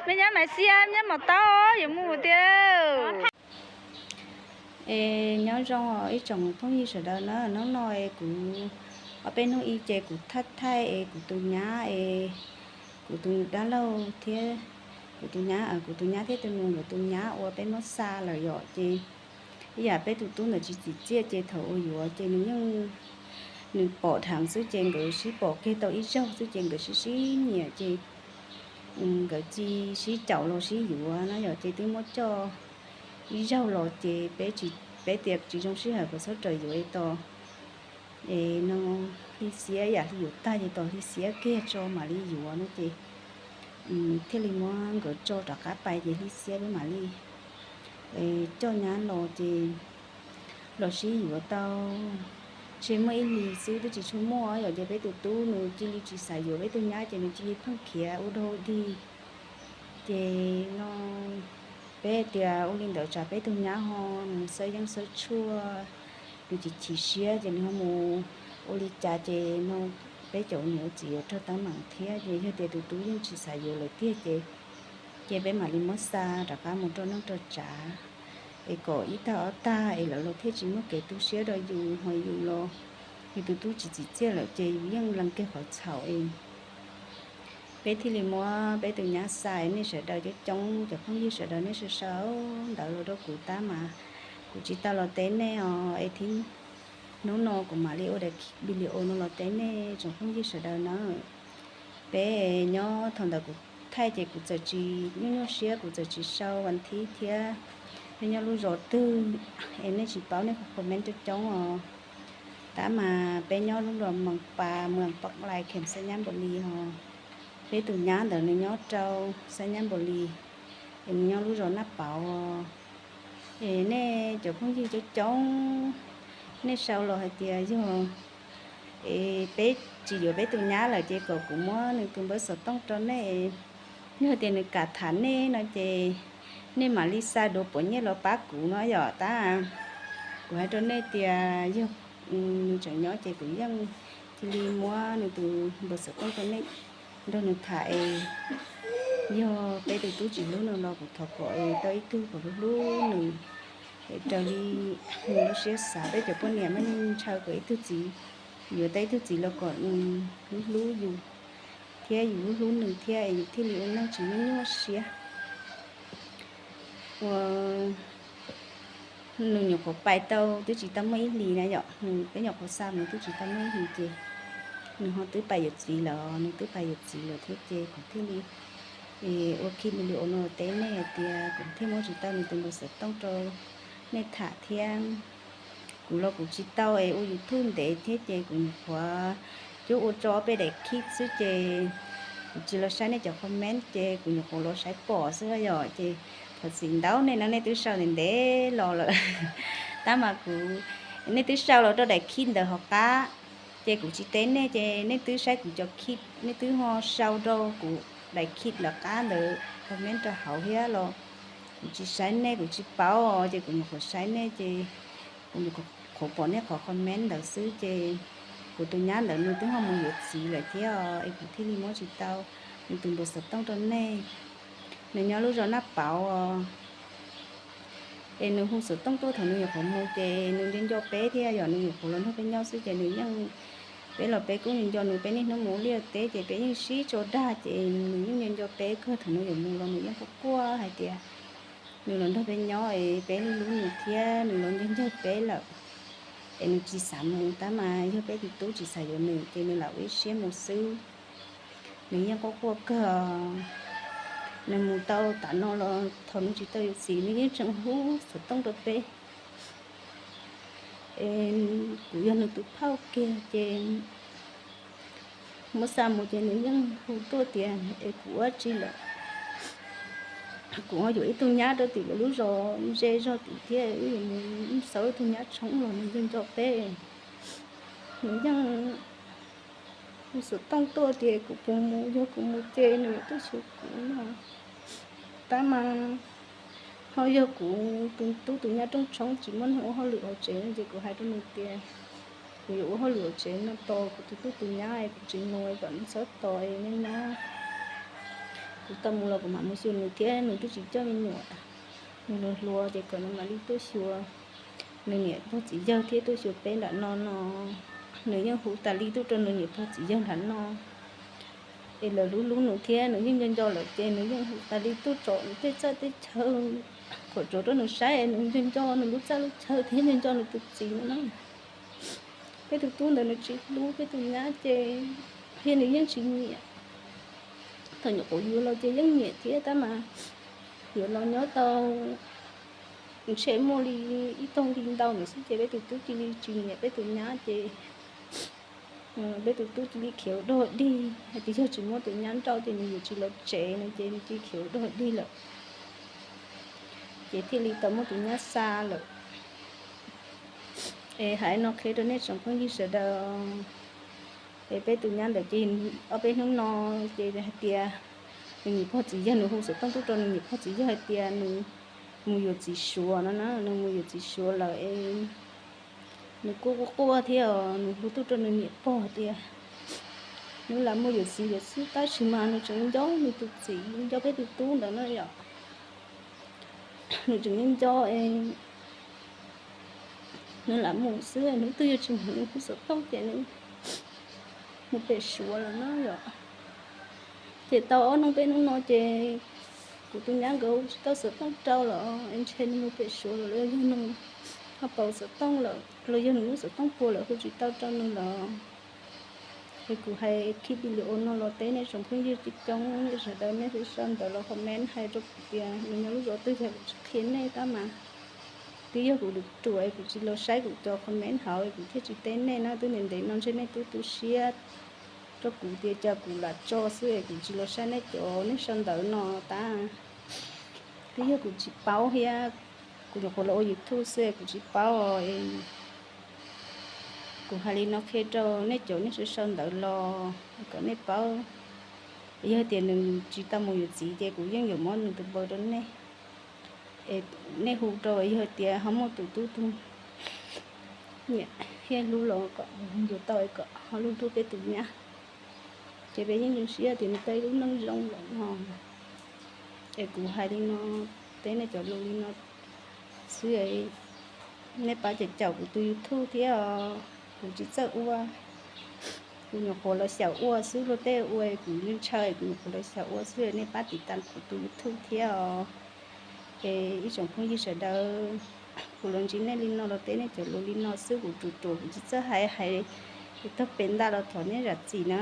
Me nyab Maiv Xiab, me nyab Mos Taub, yuav mus tiag. Es nyob zoo os ib tsoom phooj ywg sawv daws na, hnub no es kuv ob peb hnub ib ces kuv thaij thaij es kuv tus nyab es kuv tus dab laug thiab kuv tus nyab, kuv tus nyab thiab tus nus nkawd tus nyab uas peb muab xa lawm yom, ces ib yam peb tus tub ntawd tsis txim txiaj ces thaum uas yuav ces nws yeej, nws pom dheev xwb ces nkawd sib pom kiag tau ib zaug xwb ces nkawd sib sib nyiam ces nkawd cia sib caum los sib yuav na yom, ces twb muab coj ib zaug los ces peb, peb tias tsis zoo sij hawm kom txhob raws yuav tos es no Hli Xiab yam li yuav tag ces tos Hli Xiab kiag tso mam li yuav no ces thiaj li muab nkawd tso rov qab pais ces Hli Xiab peb mam li coj nyab los ces los sib yuav tau, ntshe muaj ib hlis xwb twb tsis tshua muaj yom, ces peb tus tub nws cia li tsis xav yuav peb tus nyab ces nws cia li pheej khiav ua dog dig. Ces no peb tias ua li ntawd tsam peb tus nyab ho nws xav yeej xav tshuaj, nws chim chim siab ces nws ho mus ua li cas ces no peb cov niam txiv yuav raug teeb meem thiab ces yog tias tus tub yeej tsis xav yuav lawm tiag ces, ces peb mam li muab xa rov qab mus rau neej rau tsav es kom ib tag ob tag es lawv los thiaj tsis muaj kev tu siab rau yus, ho yus los yus tus tub tsis txim txiaj lawm ces yus yeej lees kiag qhov txhaum es peb thiaj li muab peb tus nyab xa. Sawv daws coob coob cov phooj ywg sawv daws nej sau sau ntawv los rau kuv tab mas kuv tsis tau los teb nej os es thiab hnub no kuv mam li ua daim video no los teb nej tsoom phooj ywg sawv daws na. Peb nyob thaum ntawd kuv thaij ces kuv txawm tsis nyuaj nyuaj siab, kuv txawm tsis sau vas thib thiab peb nyob lub zos twg es nej tsis paub nej comment coob coob os. Tab mas peb nyob lub zos Moos Pas, Moos Pov Lais, khem Xab Nyab Npaus Lis hos. Peb tus nyab ntawd nws nyob rau Xab Nyab Npaus Lis, es nws nyob lub zos Naj Pauv. Es nej cov phooj ywg coob coob nej sau los hais tias yog es peb tsis yuav peb tus nyab lawm ces kom kuv muab nws tus npawb xov tooj rau nej. Yog tias nws kam tham nej no ces nej mam li xa duas puav nyiaj los pab kuv no yom. Tab kuv hais rau nej tias yog nws tseem nyob ces kuv yeej cia li muab nws tus npawb xov tooj rau nej nrog nws tham es yog peb tus tub tsis hlub nws los kuv thov kom es tau ib tug kom hlub hlub nws es raws li nws lub siab xav. Peb cov poj niam mas yeej ntshaw kom ib tug txiv, yuav tau ib tug txiv los kom hlub hlub yus thiab yus hlub hlub nws thiab es yus thiaj li ua neej tsis nyuaj nyuaj siab. Ua nws nyuam qhuav pais tau twb tsis tau muaj ib hlis na yom, nws peb nyuam qhuav xa mus twb tsis tau muaj ib hlis ces nws ho twb pais yuav txiv lawm, nws twb pais yuav txiv lawm thiab ces kuv thiaj li ua clip video no teb nej hais tias kuv thiaj muab tsis tau nws tus npawb xov tooj rau nej tham thiab. Kuv los kuv tsis tau es ua YouTube ntev thiab ces kuv nyuam qhuav cuab ua tso peb daim clip xwb ces kuv tsis los saib nej cov comment ces kuv nyuam qhuav los saib pom xwb yom. Ces thov txim ntau nej no, nej twb sau ntev ntev los lawm tab mas kuv, nej twb sau los rau daim clip ntawd hauv qab ces kuv tsis teb nej ces nej twb saib kuv cov clip, nej twb ho sau rau kuv daim clip lawv qab ntawd comment rau hauv thiab los kuv tsis saib nej, kuv tsis paub ces kuv nyuam qhuav saib nej ces kuv nyuam qhuav pom nej qhov comment ntawd xwb ces kuv tus nyab ntawd nws twb ho mus yuav txiv lawm thiab es kuv thiaj li muab tsis tau nws tus npawb xov tooj rau nej. Nws nyob lub zos Naj Pauv os. Es nws hu xov tooj tuaj thaum nws nyuam qhuav mus ces nws nco nco peb thiab yom, nws nyuam qhuav los nrog peb nyob xwb ces nws yeej, peb los peb kuj nco nws, peb niaj hnub mus ua liaj ua teb ces peb yeej sib tso dag ces nws yeej nco nco peb kawg, thaum nws yuav mus los nws yeej quaj quaj hais tias nws los nrog peb nyob es peb hlub hlub nws thiab nws los nco nco peb lawm es nws tsis xav mus. Tab mas yog peb tus tub tsis xav yuav nws ces nws lam ua ib siab mus xwb. Nws yeej quaj quaj kawg. Nws mus tau tav no los thaum nws tsis tau yuav txiv nws yeej tseem hu xov tooj rau peb. Es kuv yog nws tus phauj kiag ces muab xa mus ces nws yeej hu tuaj tias es kuv ua tsi lawm, kuv ho yuav ib tug nyab rau tim lawv lub zos ze zog tim thiab, wb yuav mus xauj ib tug nyab tshoob los nws yeej nco peb. Nws yeej hu xov tooj tuaj tias kuv puas mus, yog kuv mus ces nws yuav tuaj xyuas kuv no. Tab mas ho yog kuv tus tub tus nyab rooj tshoob tsis muaj neeg ua hauj lwm hauv tsev no ces kuv hais rau nws tias kuv yuav ua hauj lwm hauv tsev no tos kuv tus tub tus nyab es kuv tsis mus es kom nws txhob tos es nyob nyob Kuv tau mus los kuv mam mus xyuas nws thiab, nws twb tsis coj me nyuam, nws hluas hluas ces kom nws mam li tuaj xyuas nws niam pog txiv yawg thiab tuaj xyuas peb nram no no. Nws yeej hu tas li tuaj rau nws niam pog txiv yawg nram no, es lawv hlub hlub nws thiab nws yeej nco nco lawm ces nws yeej hu tas li tuaj tsom nws tej txaj tej chaw kom tsom rau nws saib es nws nco nco nws lub txaj lub chaw thiab nco nco nws tus txiv no na. Peb tus tub ntawd nws tsis hlub peb tus nyab ces thiab nws yeej tsis nyiam. Thaum nyuam qhuav yuav los ces yeej nyiam thiab tab mas yuav los nyob tau ntshe muaj li ib tog li ntau ntawd xwb ces peb tus tub cia li tsis nyiam peb tus nyab ces peb tus tub cia li khiav ua dog dig hais tias yog tsis muab tus nyab nrauj ces nws yuav tsis los tsev no ces nws cia li khiav ua dog dig lawm. Ces thiaj li tau muab tus nyab xa lawm. Es hais no qhia rau nej tsoom phooj ywg sawv daws, es peb tus nyab ntawd ces ob peb hnub no ces hais tias nws niam pog txiv yawg, nws hu xov tooj tuaj rau nws niam pog txiv yawg hais tias nws mus yuav txiv Suav no na, nws mus yuav txiv Suav lawm es nws kuj quaj quaj thiab os, nws hu tuaj rau nws niam pog tias nws lam mus yuav txiv lawm xwb tab sis mas nws tseem nco nws tus txiv, nco peb tus tub ntawd no yom. Nws tseem nco nco es nws lam mus xwb, hnub twg yog tsis hnov nws hu xov tooj ces nws mus pem Suav lawm no yom. Ces tau ob hnub peb hnub no ces kuv tus nyab nkawd hu tsis tau xov tooj rau lawm es ntshe nws mus pem Suav lawm los yog nws ho pauv xov tooj lawm los yog nws lub xov tooj puas lawm hu tsis tau rau nws lawm. Es kuv hais clip video no los teb nej tsoom phooj ywg coob coob nej sawv daws nej sau ntawv los comment hais rau kuv tias nws nyob lub zos twg, yog kuv tsis qhia nej tab mas twb yog kuv ruam es kuv tsis los saib kuv cov comment hauv es kuv thiaj tsis teb nej na. Twb ntev ntev no ntshe nej twb tu siab rau kuv tias cas kuv lam tso xwb es kuv tsis los saib nej cov nej sau ntawv no tab. Twb yog kuv tsis paub thiab, kuv nyuam qhuav los ua YouTube xwb es kuv tsis paub. Kuv hais li no qhia rau nej cov nej sau sau ntawv los kom nej paub. Yog tias nws tsis tau mus yuav txiv ces kuv yeej yuav muab nws tus npawb rau nej. Es nej hu rau yog tias ho muaj tus tub tug nyiam thiab hlub los kom yuav tau es kom ho hlub hlub peb tus nyab. Ces peb yeej zoo siab tias nws tau ib lub neej zoo lawm no. Es kuv hais li no, teb nej cov lus li no xwb, nej pab caum caum kuv tus YouTube thiab os. Kuv tsis txawj ua, kuv nyuam qhuav los xyaum ua xwb, luag tej ua kuv yeej ntshaw, kuv nyuam qhuav los xyaum ua xwb, nej pab tiv tas kuv tus YouTube thiab os. Es ib tsoom phooj ywg sawv daws, kuv los ntsib nej li no los teb nej cov lus li no xwb, kuv ruam ruam kuv tsis txawj hais, hais tag pem ntag los thov nej zam txim na.